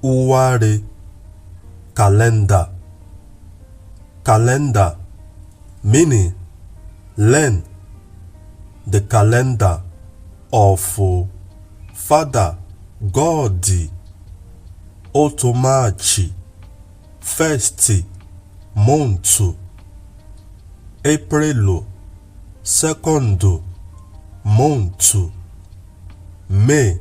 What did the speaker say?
Uware. Kalenda. Kalenda meaning learn the calendar of Father God. Otomachi first month, April second month, May